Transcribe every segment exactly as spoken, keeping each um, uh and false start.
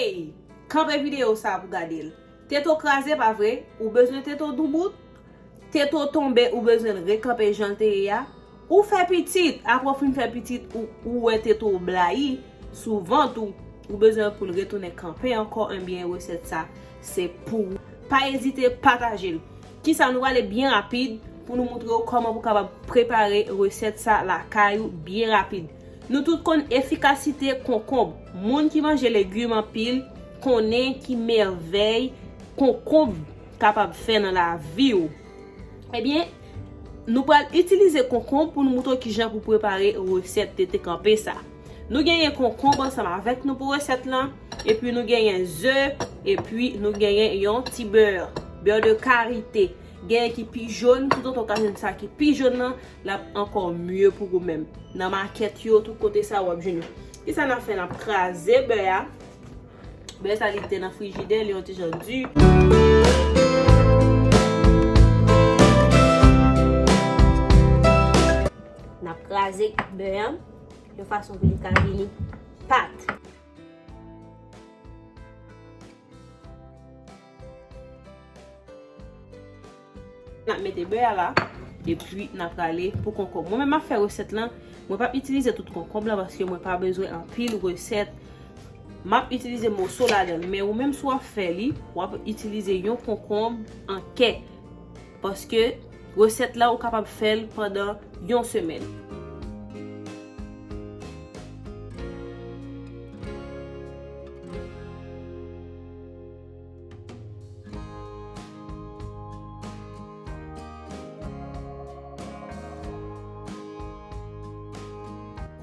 Hey, kanpe videyo sa pou gade l. Tete w kraze, pa vre? Ou bezwen tete w doubout? Tete w tonbe, ou bezwen l rekanpe jan l te ye a? Ou fè pitit, apre w fin fè pitit, ou, ou wè tete w blayi sou vant ou, ou bezwen pou l retounen kanpe ankò, enbyen, resèt sa, se pou ou. Pa ezite pataje l. Kisa, nou prale byen rapid pou nou montre w kòman pou kapab prepare resèt sa lakay ou byen rapid. Nou tout konn efikasite konkonb. Moun ki manje legim anpil konnen ki mèvèy konkonb kapab fè nan lavi w. Ebyen, nou pral itilize konkonb pou nou montre w kijan pou prepare resèt tete kanpe sa. Nou genyen konkonb ansanm avèk nou pou resèt lan, epi nou genyen ze, epi nou genyen yon ti bè, bè de karite. Genyen ki pi jòn, toutotan w ka jwenn sa ki pi jòn nan, l ap ankò mye pou ou menm. Nan makèt yo, tout kote sa w ap jwenn yo. Kisa n ap fè? N ap kraze bè a. Bè sa li te nan frijidè, li yon ti jan di. N ap kraze bè a yon fason pou li ka vini pat. N ap mete bè a la, epi n ap prale pou konkonb. Mwen menm m ap fè resèt lan, mwen p ap itilize tout konkonb lan paske mwen pa bezwen anpil resèt. M ap itilize moso ladan l, men ou menm si w ap fè li, w ap itilize yon konkonb an kè. Paske resèt la ou kapab fè l pandan yon semèn.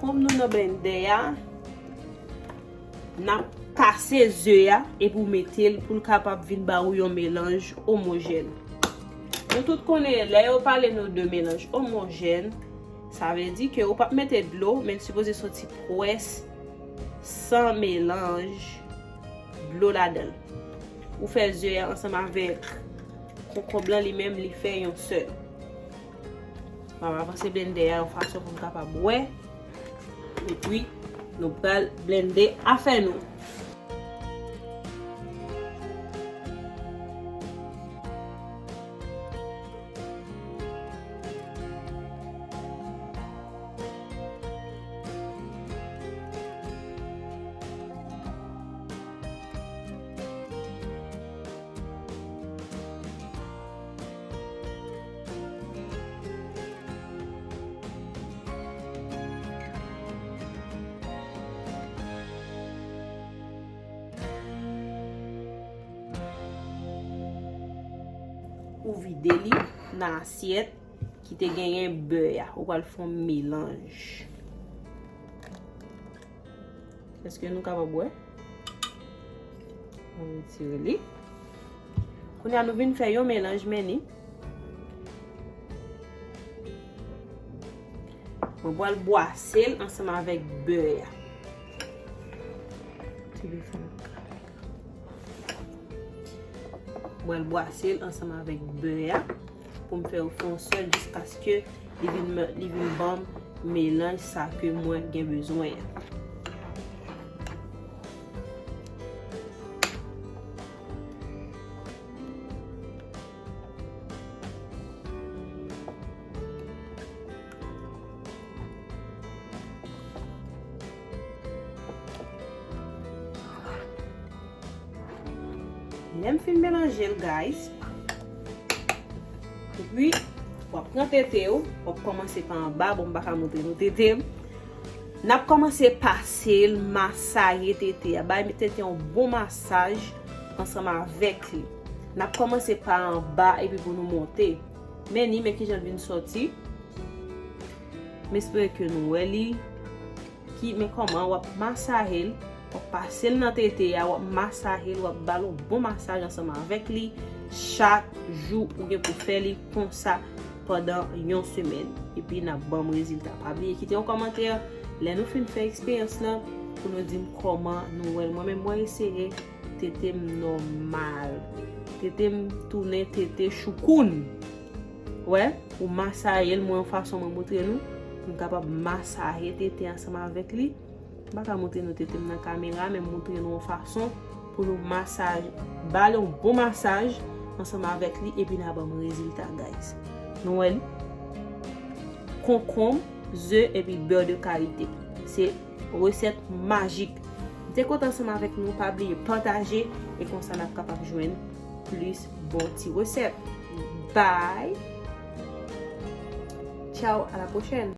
Kòm nou nan blendè a, n ap kase ze a epi w mete l pou l kapab vin ba ou yon melanj omojèn. Nou tout konnen, lè yo pale nou de melanj omojèn, sa vle di ke ou p ap mete dlo, men l sipoze soti pwès san melanj dlo ladan l. Ou fè ze a ansanm avèk konkonb lan, li menm, li fè yon sèl. M ap avanse blendè a yon fason pou m kapab wè. Epi, nou pral blende afè nou. Ou vide li nan asyèt ki te genyen bè a. Ou pral fè yon melanj. Èske nou kapab wè? Nou retire li. Kounye a, nou vin fè yon melanj, men ni. Mwen pral bwase l ansanm avèk bè a. Ti bè sa. Mwen bwase l ansanm avèk bè a pou m fè yo fè yon sèl jiskaske li vin, li vin ban m melanj sa ke mwen gen bezwen an. Lè m fin melanje l, guys, epi w ap pran tete w, w ap kòmanse pa anba, bon, m pa ka montre nou tete m. N ap kòmanse pase l, masaye tete a, bay tete yon bon masaj ansanm avèk li. N ap kòmanse pa anba epi pou nou monte. Men ni, men kijan l vin sòti. M espere ke nou wè li. Ki, men kòman w ap masaje l, w ap pase l nan tete a, w ap masaje l, w ap ba l yon bon masaj ansanm avèk li chak jou ou gen pou fè li konsa pandan yon semèn. Epi n ap ban m rezilta. Pa bliye kite yon kòmantè lè nou fin fè eksperyans lan pou nou di m kòman nou wè l. Mwen menm mwen eseye tete m nòmal. Tete m tounen tete choukoun. Wè, ou masaje l, mwen yon fason mwen montre nou. M kapab masaje tete ansanm avèk li. M pa ka montre nou tete m nan kamera, men m montre nou yon fason pou nou masaj, ba l yon bon masaj ansanm avèk li, epi n a ban m rezilta, guys. Nou wè li? Konkonm, ze, epi bè de karite. Se resèt majik. M te kontan ansanm avèk nou, pa bliye pataje, e konsa n ap kapab jwenn plis bon ti resèt. Bye! Ciao, à la prochaine!